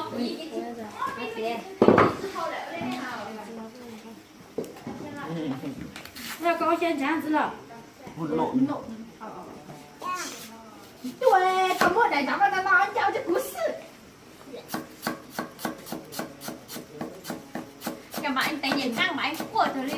Ua koj ua xya ntsav ntxiv los? Tuaj, koj muab daim ntawd no no ncau rau kuv xwb. Cov mas anh tính nhảy răng mà anh cuộn rồi đi.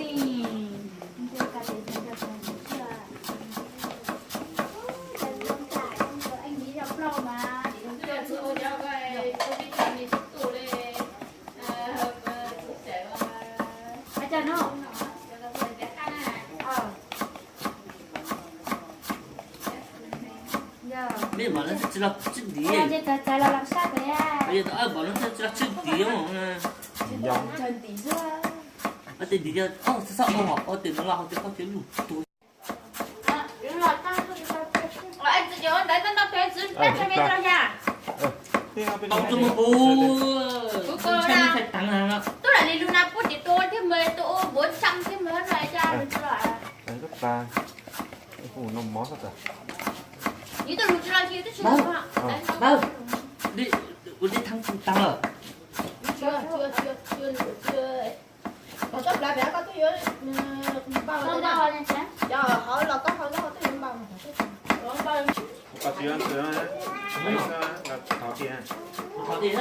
Mej mov no tsis los tswj ntiv. Mov no tsis los tswj ntiv. Tej ntiv thiab, xab xab ua hom ua tej no los hauv tej qhov thiab lug tus. Tus mus pus, tub lam li lug na pub ces tua thiab mas tua ua npuav tsam thiab mas no cas. Ua dej thab kuv tag lawm. Tau txoj plav pem koj twb yuav npau, yog hauv los koj hauv los koj twb yuav npau. Thov tias, thov tias, thov tias.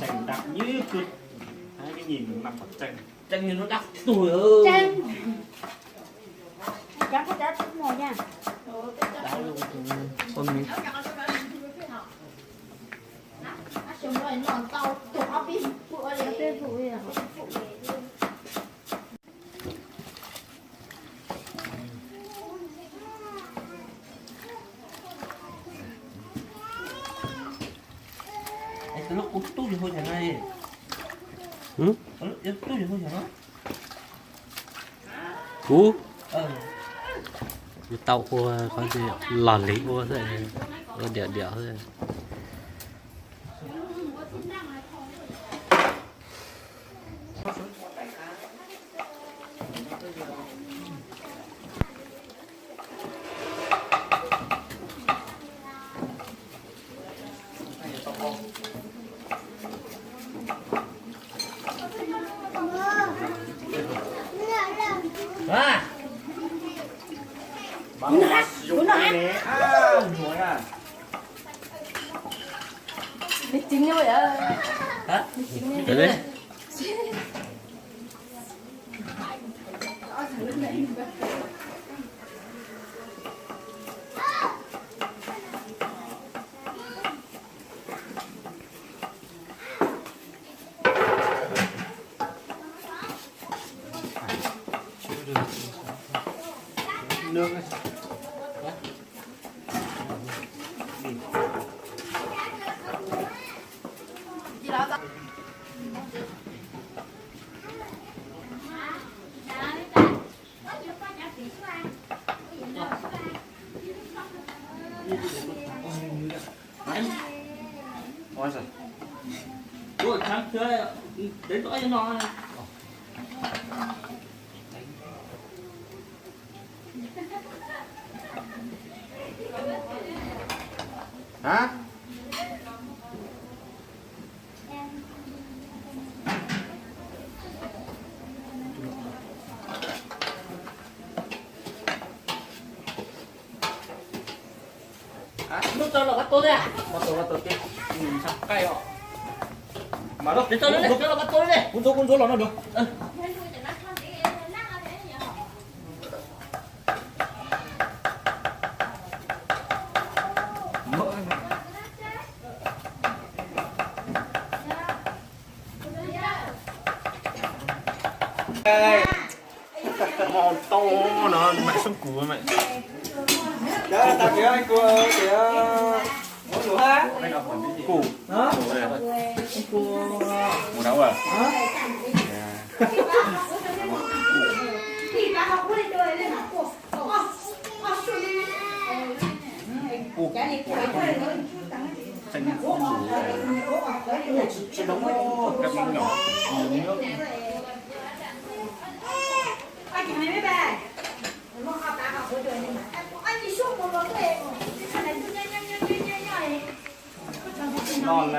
Tseem đặc như cứ hai cái nhìn mình nằm ở trên. Trên như nó đắt tuổi ơi. Trên. Chấm cái đó cũng màu nha. Con mình. Tus lub kuv tub yus hauv yog no. Tub yus hauv yog no. Kuv, kuv tau ua qhov los lig ua xwb, ua diam diam xwb. Hả? Hnub tau los koj tua thiab? Koj tua, koj tua tib, nws ntshai qaij os. Mas los, kuv ntxuav, kuv ntxuav los no dua. Màu to nó mẹ xung củ mẹ. Đó là tao kéo anh cua kìa. Củ. Hả? Anh cua. Màu nâu à? Hả? Ồ. Xanh. Ồ, cặp miếng nhỏ. Nhiều nước. Tus,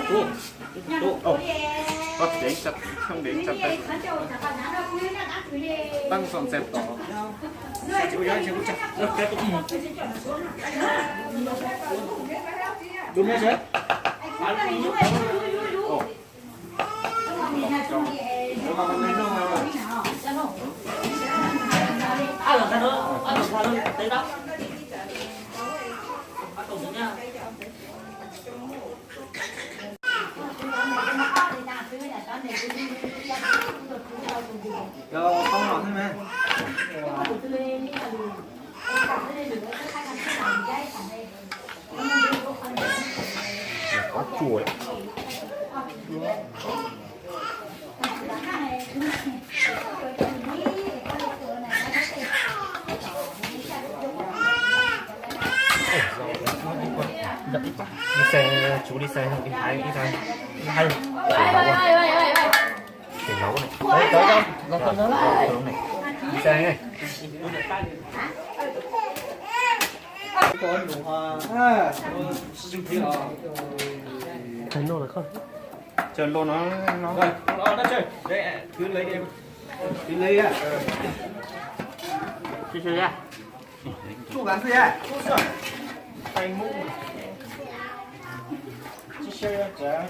tus, tus, koj deev tsa, koj deev tsa peb, tag txom ntxem tom. Qab tsuas. Ib xees, tsum li xees, li hais, ib xees, li hais. Li hais. Li xees. Thầy nô là không? Chờ lô nó, nó. Rồi, nó, nó chơi. Đấy, cứ lấy đi. Cứ lấy á. Chưa, chưa ra. Chú gắn gì á? Tay mũ. Chứ sao chả.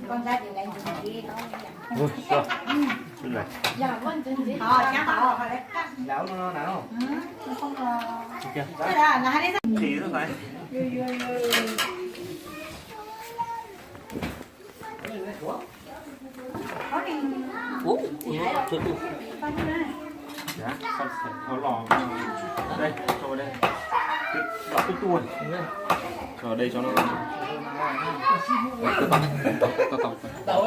Con ra thì lấy gì? Ui, sao? Cái này. Ờ, nhá, ờ, ờ, đấy. Đảo nó, nó đảo. Ừ, không, ờ. Được chưa? Thế là, là hai đứa. Thì nó phải. Ủa, ủa, ủa, ủa. Dạ, sao, sao, sao lò. Đây, cho vào đây. Lò tức tuôn. Cho vào đây cho nó. Tao, tao, tao, tao.